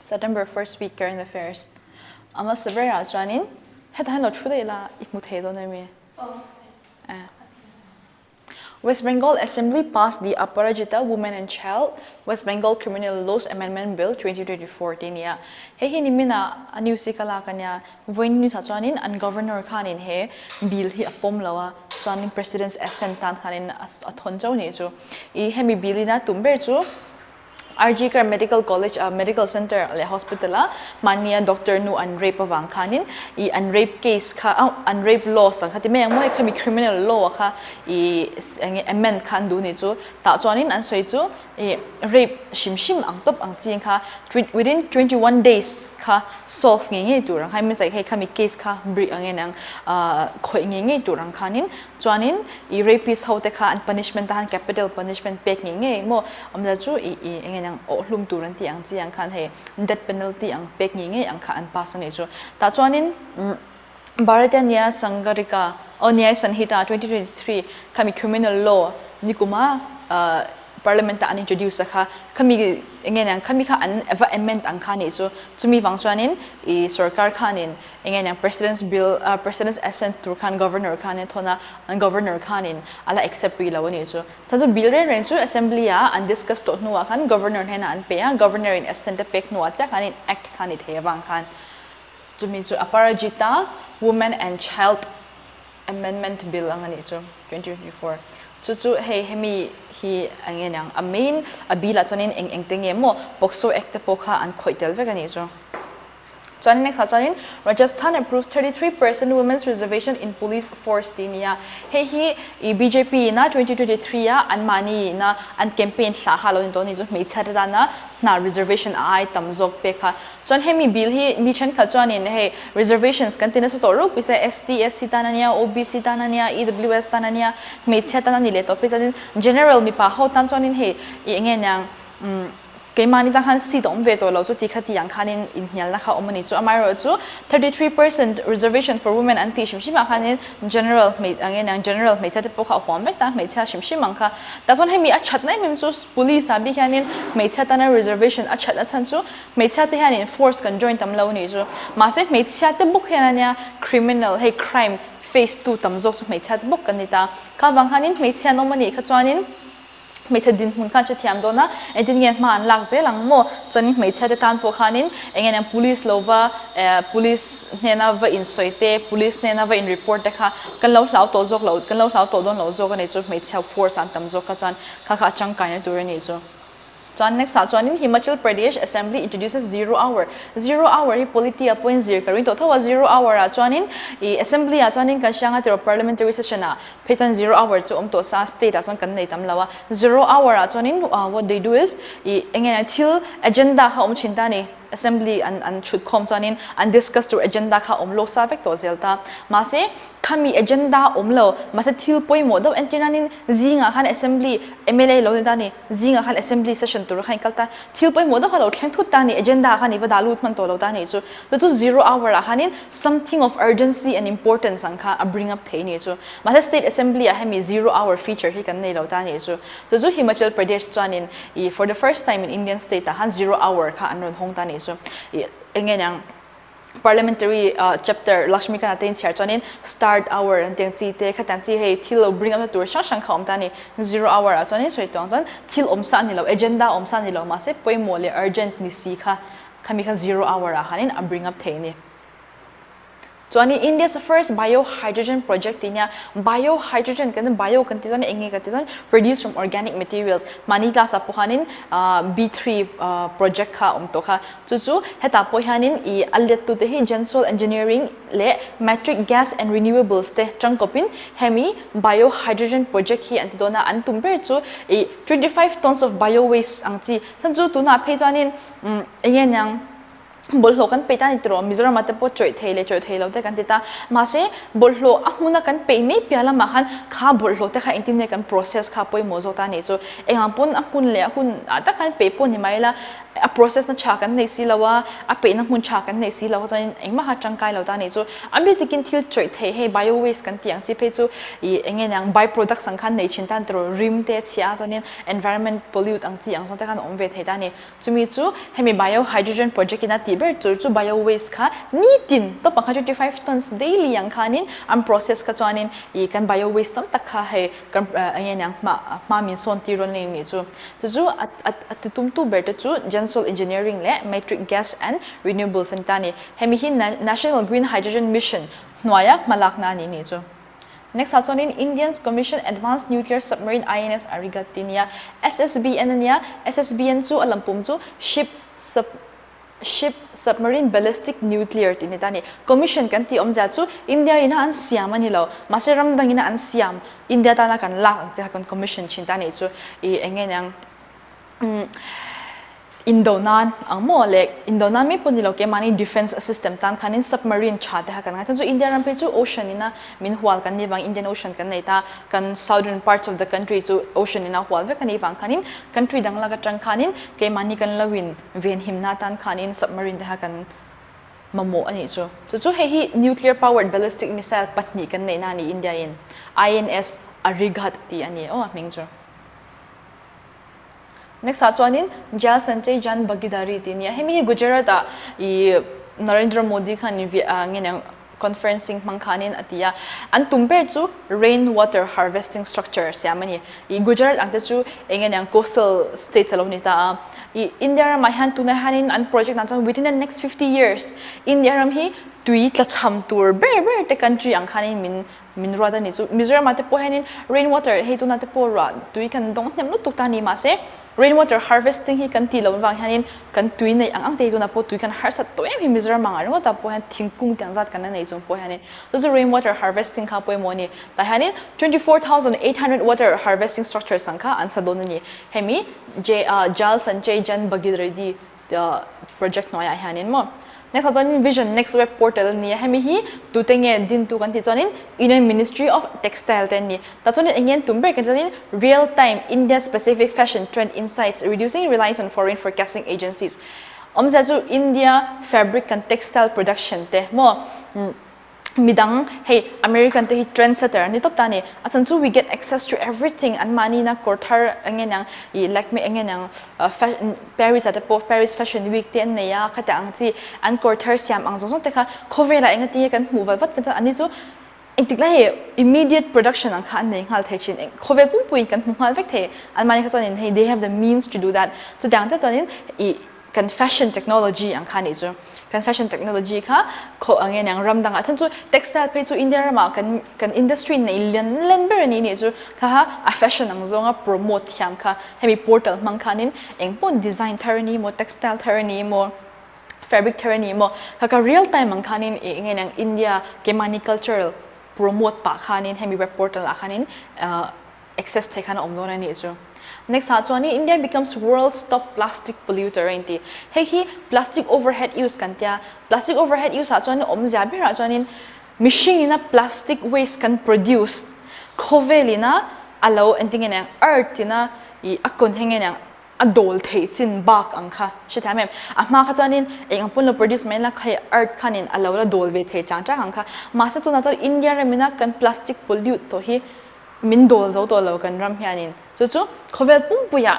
September first week current affairs a hmasa berah chuanin hetah hian lo thu daih la i hmu thei dawn em i? West Bengal Assembly passed the Aparajita Women and Child West Bengal Criminal Laws Amendment Bill 2024 tih a ni a. Hei hi nimin-ah a news hi ka lak a nia. Vawiin news ah chuanin an Governor khanin he bill hi a pawm lo a, chuanin President's assent tan khanin a thawn chauh nih chu. I hemi bill ina tum ber chu RG Kar Medical College a Medical Center leh Hospital a mahnia doctor nu an rape avang khanin i an rape case kha an rape laws ang kha ti mai ang maw hei khami criminal law kha i enge amend kha an duh ni chu tah chuanin an sawi chu i rape hrim hrim ang tawp ang ching kha within 21 days kha solve ngei ngei tur ang kha means like hei khami case kha bri ang en ang khawih ngei ngei tur ang khanin Chuanin i rapist ho te kha an punishment ah khan capital punishment pek ngei ngei maw awmzia chu i i enge nang awh hlum tur an tih ang chi ang khan hei death penalty ang pek ngei ngei ang kha an pass a nih chu. Tah chuanin Bharatiya Nyaya Sangarika aw Nyaya Sanhita 2023 khami criminal law nikuma Parliament ah an introduce a kha, khami enge niang khami kha an va amend ang kha nih chu, chumi vang chuanin i sorkar khanin enge niang President's bill President's assent tur khan Governor khan a thawn a, an Governor khanin a la accept rih lo a nih chu. Chuan chu bill reng reng chu Assembly ah an discuss tawh hnuah khan Governor hnenah an pe a, Governor in assent a pek hnuah chiah khanin act kha ni thei avang khan chumi chu Aparajita Women and Child Amendment Bill ang a nih chu 2024 chu chu hei hemi hi eng nge niang a main a bill ah chuanin eng eng te nge maw POCSO Act te pawh kha an khawih tel vek a nih chu. Chuanin next ah chuanin Rajasthan approves 33% women's reservation in police force tih a ni a, hei hi i bjp ina 2023 a anmahni ina an campaign hlah kha a lo ni tawh a nih chu hmeichhia te tana hna reservation a ai tam zawk pek kha. Chuan hemi bill hi mi thenkhat chuanin hei reservations kan ti nasa tawh ruk pise ST, SC tan ania, OBC tan ania, EWS tan ania, hmeichhia tan a ni leh tawh phei chuanin general mipa ho tan chuanin hei i enge niang umm keimahni tan khan seat a awm ve tawh lo chu ti kha ti ang khanin inhnialna kha a awm a ni chu. Amaherawhchu chu 33% reservation for women an tih hrim hrim ah khanin general hmei enge niang general hmeichhia te pawh kha a huam vek ta hmeichhia hrim hrim ang kha. Tah chuan hemi a that na em em chu police ah bik hianin hmeichhia tana reservation a that na chhan chu Hmeichhia te hianin force kan join tam lo anih chu. Mahse hmeichhia te bawk hian ania criminal hei crime face tu tam zawk chu hmeichhia te bawk kan ni ta. Kha vang khanin hmeichhia an awm anih kha chuanin hmeichhe dinhmun khan hrethiam dawn a, engtin nge hma an lak zel ang maw? Chuanin hmeichhia te tan pawh khanin eng nge police lo va eh police hnena va insawi te, police hnena va in report te kha kan lo hlau tawh zawk lo, kan lo hlau tawh dawn lo zawk anih chu hmeichhia force an tam zawk kha chuan kha kha a tangkaina tur anih chu. Chuan next ah chuanin Himachal Pradesh Assembly introduces zero hour. Zero hour hi polity ah pawhin zir ka ring tawh tho a, zero hour ah chuanin ih assembly ah chuanin kan hriang a tiraw parliamentary session ah phei chuan zero hour chu awm tawh sa state ah chuan kan nei tam lo a. Zero hour ah chuanin what they do is ih eng nge thil agenda kha awm thin ta a ni. Assembly an an chhut khawm chuanin an discuss tur agenda kha awm lawk sa vek tawh zel ta. Mahse Khami agenda awm lo, mahse thil pawimawh deuh entir nanin zingah khan assembly mla lo ni ta ni, zingah khan assembly session tur kha in kal ta, thil pawimawh deuh kha lo thleng thut ta ni, agenda khan i va dah lut hman tawh lo ta ni chu, chu chu zero hour ah khanin something of urgency and importance ang kha a bring up thei ni chu, mahse state assembly ah hemi zero hour feature hi kan nei lo ta ni chu, chu chu Himachal Pradesh chuanin i for the first time in Indian state ah khan zero hour kha an rawn hawng ta ni chu, i enge niang. Parliamentary chapter Lakshmikant te in chhiar chuanin start hour an tih ang chi te khatiang chi hei thil lo bring up na tur hrang hrang kha a awm ta a ni. Zero hour ah chuanin sawi tuang chuan thil awm sa a ni lo, agenda awm sa a ni lo mahse pawimawh leh urgent ni si kha khami kha zero hour ah khanin a bring up thei a ni. Chuanin India's first bio hydrogen project tih nia bio hydrogen kan bio kan tih chuan eng nge kan tih chuan produce from organic materials mahni class ah pawh khanin B3 project kha a awm tawh kha. Chu chu hetah pawh hianin ih a lettute hi Gensol Engineering leh Matric Gas and Renewables te tangkawpin hemi Bio Hydrogen Project hi an ti dawn a, an tum ber chu ih 25 tons of bio waste ang chi. Chuan chu tunah phei chuanin umm eng nge niang bawlhhlawh kan peih ta ni tiraw Mizoram ah te pawh chawih thei leh chawih thei lo te kan ti ta. Mahse bawlhhlawh a hmuna kan peih mai piah lamah khan kha bawlhhlawh te kha engtin nge kan process kha pawimawh zawk ta a nih chu. Engah pawn a hmun leh a hun ah tak khan peih pawh ni mai la. A process na tha kan nei si lo a, a peihna hmun tha kan nei si lo a chuanin engmah kha tangkai lo ta a nih chu. A mi takin thil chawih theih hei bio waste kan tih ang chi phei chu ih eng nge niang by products ang khan nei thin tan tiraw rim te a chhia a chuanin environment pollute ang chi ang zawng te khan a awm ve thei ta a ni. Chumi chu hemi bio hydrogen project in a tih ber tur chu bio waste kha nitin top ang kha 25 tons daily ang khanin an process kha chuanin ih kan bio waste tam tak kha hei kan eng nge niang hma hma min sawn tir rawn a ni chu. Chu chu a a ti tumtu ber te chu Gensol Engineering leh Matrix Gas and Renewables an ti ta a ni. Hemi hi National Green Hydrogen Mission hnuaia hmalakna a ni nih chu. Next ah chuanin Indians Commission Advanced Nuclear Submarine INS Arighat tih a nia. SSBN a nia. SSBN chu a lampum chu Ship Sub Ship Submarine Ballistic Nuclear tih a ni ta a ni. Commission kan tih awmzia chu India ina an siam a ni lo. Mahse ram dangina an siam India tana kan lak ang che kha kan commission thin ta a nih chu. Ih eng nge niang umm Indo nan ang maw le indo nan mai pawh ni lo keimahni defence system tan khanin submarine tha te kha kan ngai chuan chu India ram phei chu ocean ina min hual kan nih vang Indian Ocean kan nei ta kan southern parts of the country chu ocean ina hual vek a nih vang khanin country dang lak atang khanin keimahni kan lo in venhimna tan khanin submarine te kha kan mamawh a nih chu. Chu chu hei hi nuclear powered ballistic missile pahnih kan neihna a ni India in INS Arighat tih a ni aw a hming chu. Next ah chuanin Jal Sanjay Jan Bhagidari tih nia. Hemi hi Gujarat ah i Narendra Modi khan in nge niang conferencing hmang khanin a ti a. An tum ber chu rain water harvesting structure siam a ni. I Gujarat ang te chu enge niang coastal states a lo ni ta a. I India ramah hian tunah hianin an project dan chuan within the next 50 years India ram hi tui tlachham tur ber ber te country ang khanin min Min ruat a nih chu Mizoram ah te pawh hianin rain water hei tuna te pawh ruah tui kan dawng hnem lutuk ta a ni mahse rain water harvesting hi kan tih loh avang hianin kan tui neih ang ang te hi tuna pawh tui kan harsat tawh em hi Mizoram ang ah ringawt ah pawh hian thingkung tiang zat kan la nei chung pawh hianin chu chu rain water harvesting kha pawimawh a ni tah hianin 24,800 water harvesting structures ang kha an sa dawn a ni hemi J Jal Sanjay Jan Bhagirathi project hnuaiah hianin maw next ah chuanin vision next web portal a ni a hemi hi tute nge dintu kan tih chuanin union ministry of textile te an ni tah chuanin eng nge an tum ber kan tih chuanin real time India specific fashion trend insights reducing reliance on foreign forecasting agencies awmzia chu India fabric kan textile production te maw Midang, hei American te hi trend setter an ni tawp ta a ni. A chhan chu we get access to everything an mahni ina kawr thar eng nge niang ih Lakme eng nge niang Paris ah te pawh Paris fashion week te an nei a khatiang ang chi an kawr thar siam ang zawng zawng te kha khawvelah eng ati nge kan hmuh vat vat kan chuan an ni chu engtik lai hei immediate production ang kha an nei nghal thei thin khawvel pumpuiin kan hmu nghal vek thei an mahni kha chuanin hei they have the means to do that chutiang chiah chuanin ih kan fashion technology ang kha nih chu kan fashion technology kha kho ange niang ram dangah chan chu textile phei chu India ramah kan kan industry nei lian len ber ani nih chu kha ha a fashion ang zawnga promote thiam kha hemi portal hmang khanin engpawh design thar ani maw textile thar ani maw fabric thar ani maw kha kha real time ang khanin ih enge niang India keimahni cultural promote pah khanin hemi web portal ah khanin access thei khan a awm dawn a nih chu. Next ah chuan India becomes world's top plastic polluter a inti. Hei hi plastic overhead use kan tia. Plastic overhead use ah chuan awmzia berah chuanin mihring ina plastic waste kan produce khawvel ina a lo engtin nge niang earth ina ih a kawn hi nge niang a dawl theih chin bak ang kha hre thiam em a hma kha chuanin eng ang pawn lo produce mai ila hei earth khanin a lo la dawl ve thei chang chang ang kha mahse tunah chuan India ramina kan plastic pollute tawh hi min dawl zo tawh lo kan ram hianin chu chu khawvel pumpuiah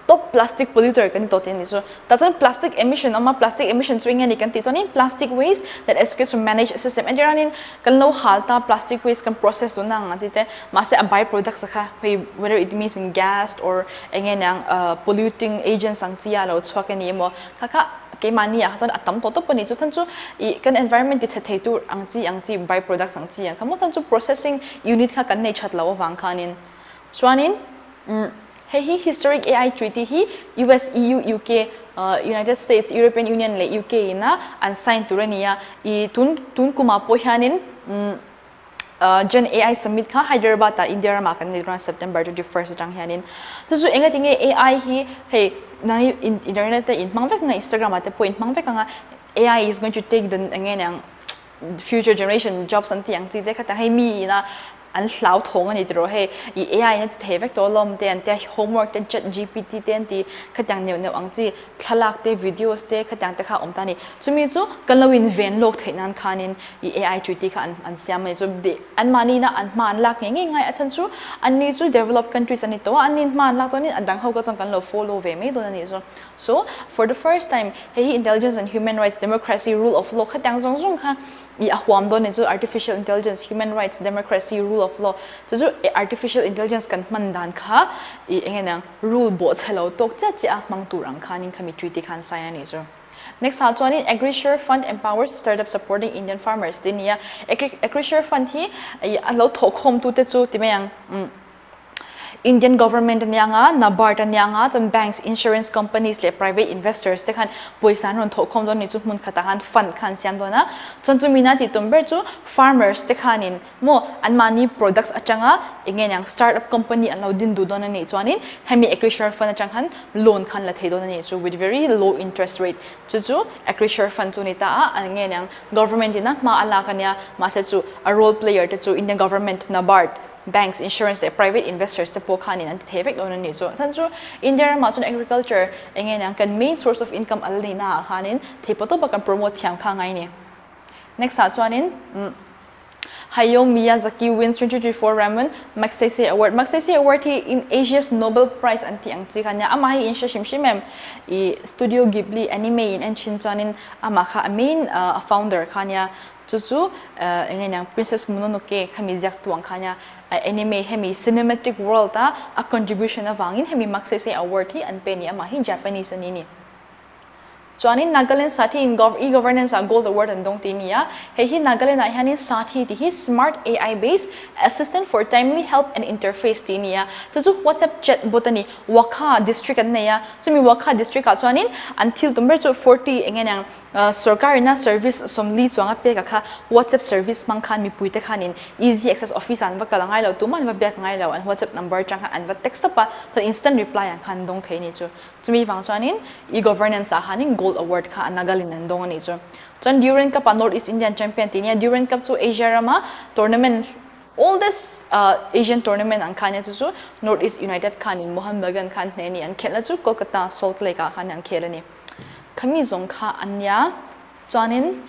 top plastic polluter kan ni tawh tih a ni chu tah chuan plastic emission a awm a plastic emission chu eng nge ni kan tih chuanin plastic waste that escapes from managed system entir hianin kan lo hal ta plastic waste kan process duhna ang ang chi te mahse a by products a kha hei whether it means in gas or eng nge niang polluting agents ang chi a lo chhuak a ni emaw kha kha Keimahni ah kha chuan a tam tawh tawp a ni. Chu chhan chu ih kan environment ti chhe thei tur ang chi ang chi by products ang chi ang kha maw chhan chu processing unit kha kan nei that loh avang khanin chuanin umm hei hi historic AI treaty hi US, EU, UK, United States, European Union leh UK ina an sign tur a ni a. Ih tun tun kumah pawh hianin umm Gen AI Summit kha Hyderabad ah India ramah kan nei dawn a September 21st atang hianin chu chu enga tinge AI hi hei nang internet te in hmang vek anga Instagram ah te pawh in hmang vek anga AI is going to take the enge niang future generation jobs an tih ang chi te kha ta hei mi ina. an hlauthawng a ni tiraw hei i AI in a ti thei vek tawh alawm te an tia homework te chat GPT te an ti khatiang neuh neuh ang chi thlalak te videos te khatiang te kha a awm ta a ni. Chumi chu kan lo in ven lawk theih nan khanin i AI treaty kha an an siam a ni. Chu anmahni ina an hma an lak ngei ngei ngai a chhan chu anni chu developed countries an ni tawh a, anni in hma an lak chuanin a dang ho kha chuan kan lo follow ve mai dawn a nih chu. So for the first time hei hi intelligence and human rights, democracy, rule of law khatiang zawng zawng kha i a huam dawn a ni chu artificial intelligence, human rights, democracy, rule of law chu chu artificial intelligence kan hman dan kha i eng nge niang rule bawhchhe lo tawk chiah chiah a hmang tur ang khanin khami treaty khan sign a nih chu. Next ah chuanin Agrisure Fund empowers startup supporting Indian farmers tih a ni a, Agrisure Fund hi a lo thawhkhawm tute chu ti mai ang Indian government a nia nga, NABARD a nia nga, chuan banks, insurance companies leh private investors te khan pawisa an rawn thawhkhawm dawn a ni chu hmun khatah khan fund kha an siam dawn a, chuan chumi na tih tum ber chu farmers te khanin Maw anmahni products atanga eng nge niang startup company an lo din duh dawn a nih chuanin hemi Acrisure fund atang khan loan khan la thei dawn a nih chu with very low interest rate chu chu Acrisure fund chu ni ta a eng nge niang government in a hma a lak a nia mahse chu a role player te chu Indian government NABARD banks insurance leh private investors te pawh khanin an ti thei vek dawn a nih chu chhan chu India ramah chuan agriculture eng nge niang kan main source of income a la nihna ah khanin theihpawh tawpa kan promote thiam kha ngai a ni. Next ah chuanin Hayao Miyazaki wins 2024 Ramon Magsaysay Award. Magsaysay Award hi in Asia's Nobel Prize an tih ang chi kha nia. Amah hi in hre hrim hrim em? I Studio Ghibli anime in en thin chuanin amah kha a main a founder kha nia. Chu chu eng nge niang Princess Mononoke khami ziak tu ang kha nia. Anime hemi cinematic world a a contribution avangin hemi Magsaysay Award hi an pe ni. Amah hi Japanese a ni ni. Chuanin Nagaland Sathi in e-governance ah Gold Award an dawng tih a ni a, hei hi Nagaland ah hianin Sathi tih hi Smart AI Based Assistant for Timely Help and Interface tih a ni a, chu chu WhatsApp chat bot a ni. Wakha district an nei a, chumi Wakha district ah chuanin an thil tum ber chu 40 eng nge niang sorkar ina service sawmli chuanga pek a kha WhatsApp service hmang khan mipui te khanin easy access office ah an va kal a ngai lo, tumah an va biak a ngai lo, an WhatsApp number atang khan an va text tawp a, chuan instant reply ang khan an dawng thei a ni chu. Chumi vang chuanin e-governance ah khanin Gold Award kha a Nagalin an dawng a nih chu. Chuan Durand Cup ah North East Indian Champion tih nia Durand Cup chu Asia rama tournament oldest Asian tournament ang kha nia chu chu North East United khanin Mohan Bagan khan hneh a ni. An khelhna chu Kolkata Salt Lake ah khan an khel a ni. Khami zawng kha an nia. Chuanin.